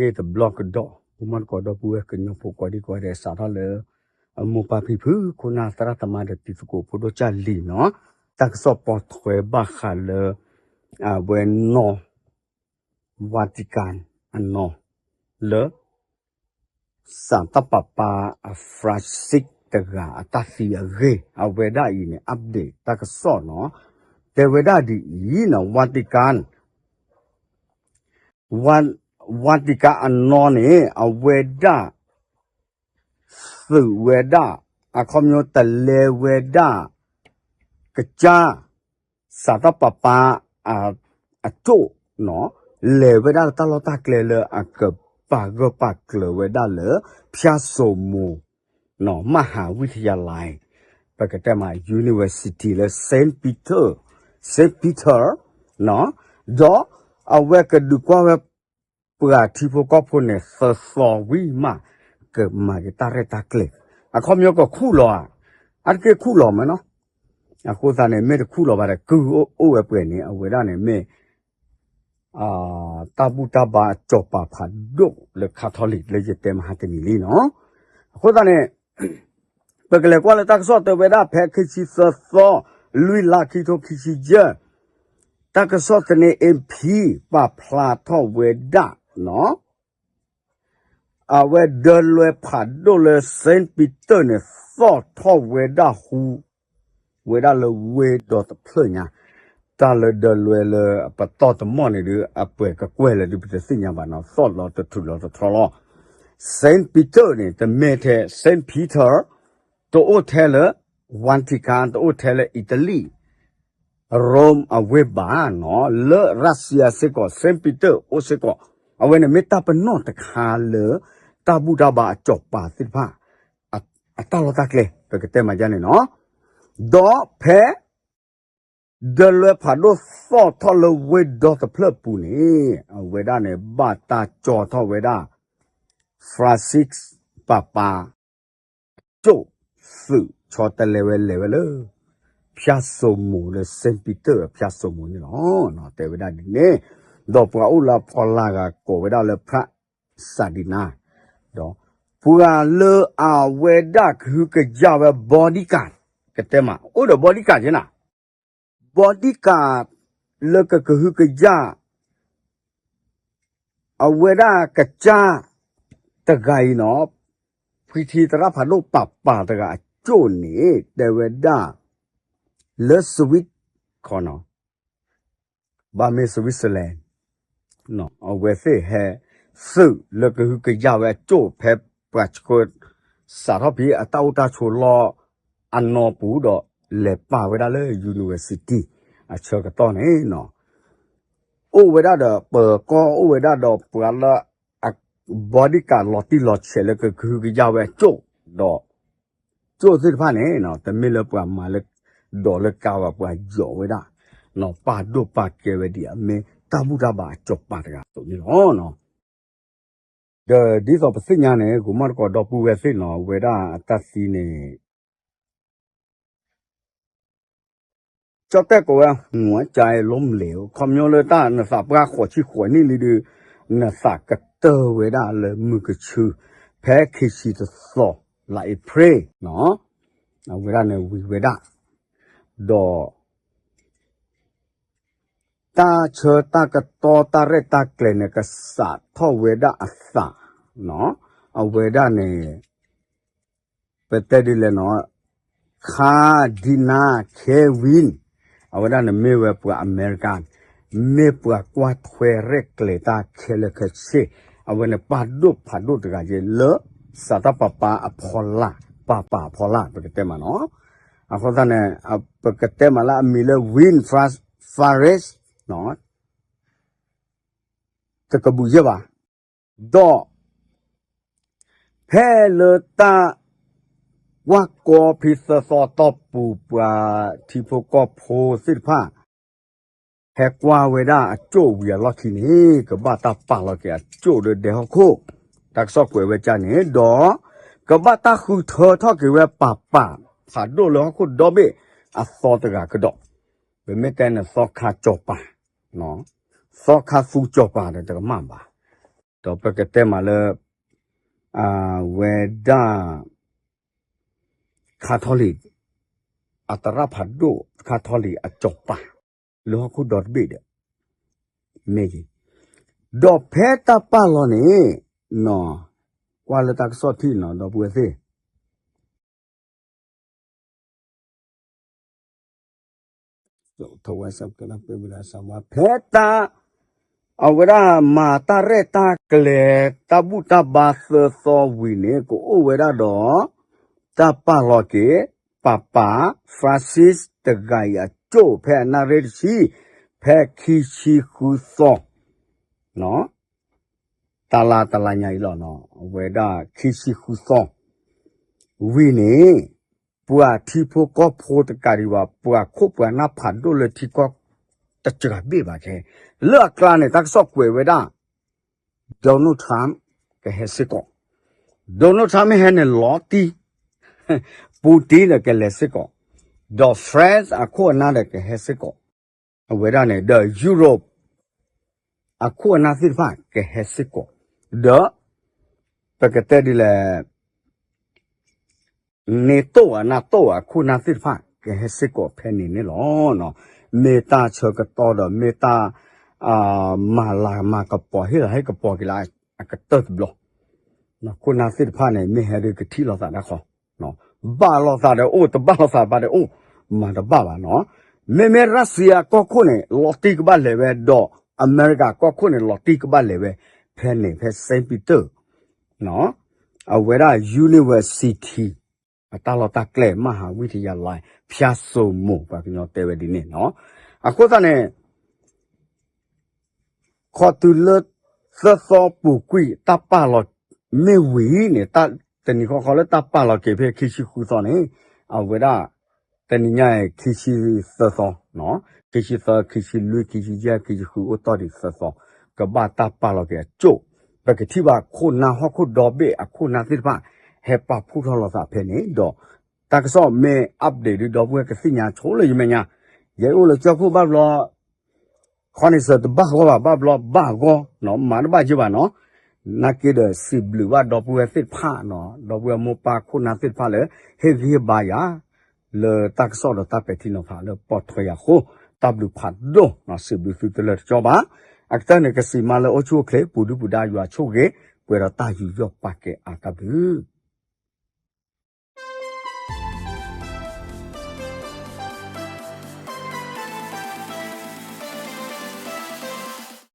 ဂ့ၢ်တဘျီကဒီး ပမီၢ်တကိးဒီပုၢ်ဝဲၢ်ကညီဖိကိးဒံကိးဂၤဒဲး စးထီၣ်လၢ အမိၢ်ပၢ်ဖံဖု ခိၣ်နၢ်သရၣ်သမါဒီးတံၤသကိးဖိဒိၣ်ကၢ်လံၤနီၤ, တၢ်ကစီၣ်ပိာ်ထွဲဘၣ်ဃးလၢ အဝဲနီၢ် Vatican အနီၢ် လၢ စးထီၣ်ပာ်ပၢ်အ Francis တဂၤအတၢ်သံအဂ့ၢ် အဝဲဒၣ်အံၤန့ၣ် update တၢ်ကစီၣ်နီၤ, တဲဝဲဒၣ်ဒ်အံၤနီၤ Vatican, Van- Vatican အနီၢ်န့ၣ် အဝဲဒၣ် သုးဝဲဒၣ် အခီပညီတလဲဝဲဒၣ် ကစၢ် စးထီၣ်ပာ်ပၢ် အကၠိၣ်နီၤ, လဲၤဝဲဒၣ်လၢတၢ်လီၢ်တၢ်ကျဲလၢအကပာ်ဂၢၢ်ပာ်ကျၢၤဝဲဒၣ်လၢ ဖၠၣ်စိမိၤ နီၤ မဟၤဝံထယၤလဲၣ်, ပကတဲမး university လၢ Saint Peter, Saint Peter နီၤ, ဒီးအဝဲကဒုးကွၢ်ဝဲ ပှၤထံဖိကီၢ်ဖိန့ၣ် သၢသီဝံၤမး ကမၤက့ၤတၢ်ရဲၣ်တၢ်ကျဲၤ, အခီပညီကခူၣ်လီၤဧါ, အါတက့ၢ်ခူၣ်လီၤမးနီၤ, အဃိသတးန့ၣ် မ့ၢ်တခူၣ်လီၤဘၣ်ဒီး ကုၢ်အိၣ်ဝဲပှဲၤန့ၣ် အဝဲဒၣ်န့ၣ်မ့ၢ် တၢ်ဘူၣ်တၢ်ဘါအစီၤပၤဖးဒိၣ်လၢ Catholic လၢယတဲမဟါတနံၤလံနီၤ, အဃိသတးန့ၣ် ပကလဲၤကွၢ်လၢတၢ်ကစီၣ်တဲဝဲဒၣ်ဖဲခံဆံသၢသီ လွံၢ်လါခံထိခံဆံယဲၢ်, တၢ်ကစီၣ်သန့ AP ပာ်ဖျါထီၣ်ဝဲဒၣ်နီၤ, အဝဲဒၢလွဲဖးဒိၣ်လၢ Saint Peter န့ၣ် သီၣ်ထီၣ်ဝဲဒၣ်ဟူ ဝဲဒၣ်လၢဝ့ၢ်ဒီတဖျၢၣ်ညါ, တၢ်လၢဒၢလွဲလၢပတီၢ်တမီၢ်န့ၣ်ဒုး အပှဲၤကကွဲၢ်လၢဒုးပတသ့ၣ်ညါဘၣ်နီၤ, သီၣ်လီၤတထူးလီၤတထီလီၤ, Saint Peter န့ၣ် တမ့ၢ်ထဲ Saint Peter တအိၣ်ထဲလၢ Vatican တအိၣ်ထဲလၢ Italy Rome အဝ့ၢ်ဘၣ်နီၤ, လၢ Russia စ့ၢ်ကီး Saint Peter အိၣ်စ့ၢ်ကီး, အဝဲန့ၣ်မ့ၢ်တၢ်ပနီၣ်တခါလၢ တၢ်ဘူၣ်တၢ်ဘါအစီၤပၤသ့ၣ်တဖၣ် အတၢ်လီၢ်တၢ်ကျဲ ပကတဲမးဒ်န့ၣ်နီၤ, ဒီးဖဲ ဒၢလွဲဖးဒိၣ်သီၣ်ထီၣ်လၢဝ့ၢ်ဒီတဖျၢၣ်ပူၤန့ၣ် အဝဲဒၣ်န့ၣ် ဘၣ်တၢ်ကၠီထီၣ်ဝဲဒၣ် Francis ပၢ်ပၢ် ကၠိၣ်သုးဆီတလဲဝဲလဲၤဝဲလၢ ဖၠၣ်စိမိၤလၢ Saint Peter အဖၠၣ်စိမိၤန့ၣ်လီၤ. တဲဝဲဒၣ်ဒ်န့ၣ်, ဒီးပှၤအိၣ်လၢအဖီလာ်ဂၤကိးဝဲဒၣ်လၢ ဖရၣ်စၤဒံနါ, ဒီးပှၤလၢအဝဲဒၣ်ကဟုကယာ်ဝဲ bodyguard ကတဲမး အိၣ်ဒီး bodyguard က့နၤ bodyguard လၢကကဟုကယာ် အဝဲဒၣ်ကစၢ်တဂၤအံၤနီၤ, ဖှံထံသရၣ်ဖးဒိၣ်ပာ်ပၢ်တဂၤအကၠိၣ်န့ၣ် တဲဝဲဒၣ် လၢ Swiss ခီနီၤ, ဘၣ်မ့ၢ် Switzerland အဝဲသ့ၣ်ဟဲ သုးလၢကဟုကယာ်ဝဲအကၠိၣ်ဖဲပှၤဆှၢ စးထီၣ်ဖဲအတၢ်အိၣ်တၢ်ဆိးလီၢ်အနီၢ်ပူၤဒီး လဲၤပာ်ဝဲဒၣ်လၢ university အဆၢကတီၢ်န့ၣ်နီၤ, အိၣ်ဝဲဒၣ်ဒီးပၢၤကီၢ် အိၣ်ဝဲဒၣ်ဒီးပှၤလၢ bodyguard လီၤတံၢ်လီၤဆဲးလၢကကဟုကယာ်ဝဲအကၠိၣ်, ဒီးကၠိၣ်သ့ၣ်တဖၣ်န့ၣ် တမ့ၢ်လၢပှၤမၤလၢ ဒီးလၢကါဘၣ် ပှၤယီၤဝဲဒၣ် ပာ်ဒိၣ်ပာ်ကဲဝဲဒ်အမ့ၢ်တၢ်ဘူၣ်တၢ်ဘါအစီၤပၤတဂၤအသိးန့ၣ်လီၤ. ဒီးဒ်သိးပသ့ၣ်ညါန့ၣ် ကမီၣ်တကိးဒီပုၢ်ဝဲၢ်သ့ၣ်နီၤ ဝဲဒၣ်အတၢ်သံန့ၣ် ကၠီၣ်တဲၣ်ကိးဝဲ หัวใจล้มเหลว ခီပညီလၢတၢ်နသးပှၢ်ဃိးဆံဃိးနံၣ်လံဒီး နသးကတၢၢ်ဝဲဒၣ်လၢမုၢ်ကဆူ ဖဲခံဆံတသီ လါအ့ဖြ့ၣ် အဝဲဒၣ်န့ၣ်ဝံၤဝဲဒၣ် ဒီး တၢ်ဆၢတၢ်ကတီၢ်တၢ်ရဲၣ်တၢ်ကျဲၤန့ၣ် ကစးထီၣ်ဝဲဒၣ်အသး အဝဲဒၣ်န့ၣ် ပတဲဒ်လဲၣ်နီၤ Cardinal Kevin အဝဲဒၣ်န့ၣ်မ့ၢ်ဝဲပှၤအမဲရကၤ မ့ၢ်ပှၤကွၢ်ထွဲရဲၣ်ကျဲၤတၢ်ခဲလၢာ်ခဲဆ့ အဝဲန့ၣ်ပာ်ဒိၣ်ဖးဒိၣ်တဂၤက့ၤလၢ စးထီၣ်ပာ်ပၢ်အဖီလာ် ပာ်ပၢ်အဖီလာ် ပကတဲမးနီၤ အဃိသတးန့ၣ် ပကတဲမးလၢအမံၤလၢ Win Faris တကဘူၣ်ယဲၢ်ဘၣ် ဒီး ဖဲလၢတၢ် ကွၢ်ကီဖံသၢသီတီၢ်ပူၤ ပှၤထံဖိကီၢ်ဖိသ့ၣ်တဖၣ် ဟဲကွၢ်ဝဲဒၣ်အကၠိၣ်ဝံၤအလီၢ်ခံန့ၣ် ကဘၣ်တၢ်ပာ်လီၤက့ၤအကၠိၣ်ဒီးဒဲဟီၣ်ခိၣ် တၢ်ကစီၣ်ကွဲးဝဲဒ်န့ၣ် ဒီး ကဘၣ်တၢ်ဃုထၢထီၣ်က့ၤဝဲပၢ်ပၢ်ဖးဒိၣ်လၢဟီၣ်ခိၣ်ဒီဘ့ၣ်အသီတဂၤကဒီး ပမ့ၢ်တဲန့ၣ်သီခါစီၤပၤ သီခါသူစီၤပၤဒီးတကမၣ်ဘၣ် ဒီးပကတဲမးလၢ အဝဲဒၣ် ခါထီလံ အသရၣ်ဖးဒိၣ် ခါထီလံအစီၤပၤ လၢဟီၣ်ခိၣ်ဒီတဘ့ၣ်ဒီး မ့ၢ်ဂ့ၤ, ဒီးဖဲတၢ်ပာ်လီၤန့ၣ် ကွၢ်လၢတၢ်ကစီၣ်ထံၣ်နီၤ ဒီပုၢ်ဝဲၢ်သ့ၣ် ဖဲတၢ် အဝဲဒၣ်မၤတၢ်ရဲၣ်တၢ်ကျဲၤ တၢ်ဘူၣ်တၢ်ဘါသၢသီဝံၤန့ၣ် ကအိၣ်ဝဲဒၣ်ဒီး တၢ်ပာ်လီၤက့ၤ ပၤပၤ Francis တဂၤအံၤအကၠိၣ် ဖဲအနၣ်ရံၣ်တဆံ ဖဲခံဆံဃုသီ တလါတလါညါအံၤလီၤနီၤ အဝဲဒၣ်ခံဆံဃုသီ ဝံၤန့ၣ် ပှၤထံဖိကီၢ်ဖိတကးဒံးဘၣ် ပှၤခိၣ်ပှၤနၢ်ဖးဒိၣ်လၢထံကီၢ် တစှၤဘ့ၣ်ဘၣ်ခဲ လၢအကျါန့ၣ် တၢ်ကစီၣ်ကွဲးဝဲဒၣ် Donald Trump ကဟဲစ့ၢ်ကီး Donald Trump မ့ၢ်ဟဲန့ၣ်လီၤတံၢ် Putin ဒီးကလဲၤစ့ၢ်ကီး ဒီး France အခိၣ်အနၢ်ဒီးကဟဲစ့ၢ်ကီး အဝဲဒၣ်န့ၣ် ဒီး Europe အခိၣ်အနၢ်သ့ၣ်တဖၣ်ကဟဲစ့ၢ်ကီး ဒီး ပကတဲဒ်လဲၣ် NATO အ NATO အခိၣ်အနၢ်သ့ၣ်တဖၣ် ကဟဲစ့ၢ်ကီးဖဲန့ၣ်န့ၣ်လီၤ. မ့ၢ်တၢ်ဆၢကတီၢ်ဒီးမ့ၢ်တၢ် မၤလၤမၤကပီၤ ဟ့ၣ်လၤဟ့ၣ်ကပီၤက့ၤလၢအကတၢၢ်တဘျီ ခိၣ်နၢ်သ့ၣ်တဖၣ်န့ၣ် မ့ၢ်ဟဲဒုးကထံၣ်လိာ်သးတၢ်ဃီ ဘၣ်လိာ်သးဒီးအိၣ် တဘၣ်လိာ်သးဘၣ်ဒီးအိၣ် မၤတဘၣ်ဘၣ်နီၤ. မ့မ့ၢ်ရၢစံယၤကီၢ်ခိၣ်န့ၣ် လီၤတံၢ်ကဘၣ်လဲၤဝဲ ဒီးအမဲရကၤကီၢ်ခိၣ်န့ၣ် လီၤတံၢ်ကဘၣ်လဲၤဝဲ ဖဲန့ၣ် ဖဲ Saint Peter အဝဲဒၣ် University အတၢ်လီၢ်တၢ်ကျဲ မဟၤဝံထယၤလါ ဖၠၣ်စိမိၤ ပှၤကညီတဲဝဲဒ်န့ၣ်နီၤ. အဃိသတးန့ၣ် ခီတုၤလၢသၢသီပူၤကွံာ် တၢ်ပာ်လီၤမ့ၢ်ဝံၤန့ၣ် တနံၤဃီဃီလၢတၢ်ပာ်လီၤက့ၤဖဲခံဆံဃုသီန့ၣ် အဝဲဒၣ် တနံၤညါအံၤ ခံဆံသၢသီ ခံဆံသၢ ခံဆံလွံၢ် ခံဆံယဲၢ် ခံဆံဃု အိၣ်တ့ၢ်ဒံးသၢသီ ကဘၣ်တၢ်ပာ်လီၤက့ၤအကၠိၣ် ပကထံၣ်ဘၣ်ခိၣ်နၢ်ဟီၣ်ခိၣ်ဒီဘ့ၣ်အခိၣ်နၢ်သ့ၣ်တဖၣ် ဟဲပာ်ဖှိၣ်ထီၣ်လိာ်သးဖဲန့ၣ်ဒီး တၢ်ကစီၣ်မ့ၢ် update ဒုးဒီပုၢ်ဝဲၢ်ကသ့ၣ်ညါဆိလၢယမဲာ်ညါ ယအိၣ်လၢကၠီခိၣ်ဘၣ်ဘျီ ခီန့ၣ်စၢၤတဘၣ်ဂီၢ်ဘၣ် ဘၣ်ဘျီဘၣ်ဂီၢ် မၤတဘၣ်ယဲဘၣ်နီၤ. နာ်က့ဒီးစံးဘျုးဘၣ်ဒီပုၢ်ဝဲၢ်သ့ၣ်တဖၣ်နီၤ ဒီပုၢ်ဝဲၢ်မိၢ်ပၢ်ခိၣ်နၢ်သ့ၣ်တဖၣ်လၢ ဟ့ၣ်ဂံၢ်ဟ့ၣ်ဘါယၤ လၢတၢ်ကစီၣ်ဒီးတၢ်ပဲာ်ထံနီၤဖးလၢပိာ်ထွဲယၤအဃိ တၢ်ဘျုးဖးဒိၣ် စံးဘျုးသုတလၢာ်တကီဘၣ်. အကတၢၢ်န့ၣ် ကစံးမါလၢအိၣ်ဆူၣ်အိၣ်ချ့ ပူၤဒုပူၤဒါယွၤဆိၣ်ဂ့ၤ ပှဲၤဒီးတၢ်ယူးယီၣ်ပာ်ကဲအါတၢ်ဘျုး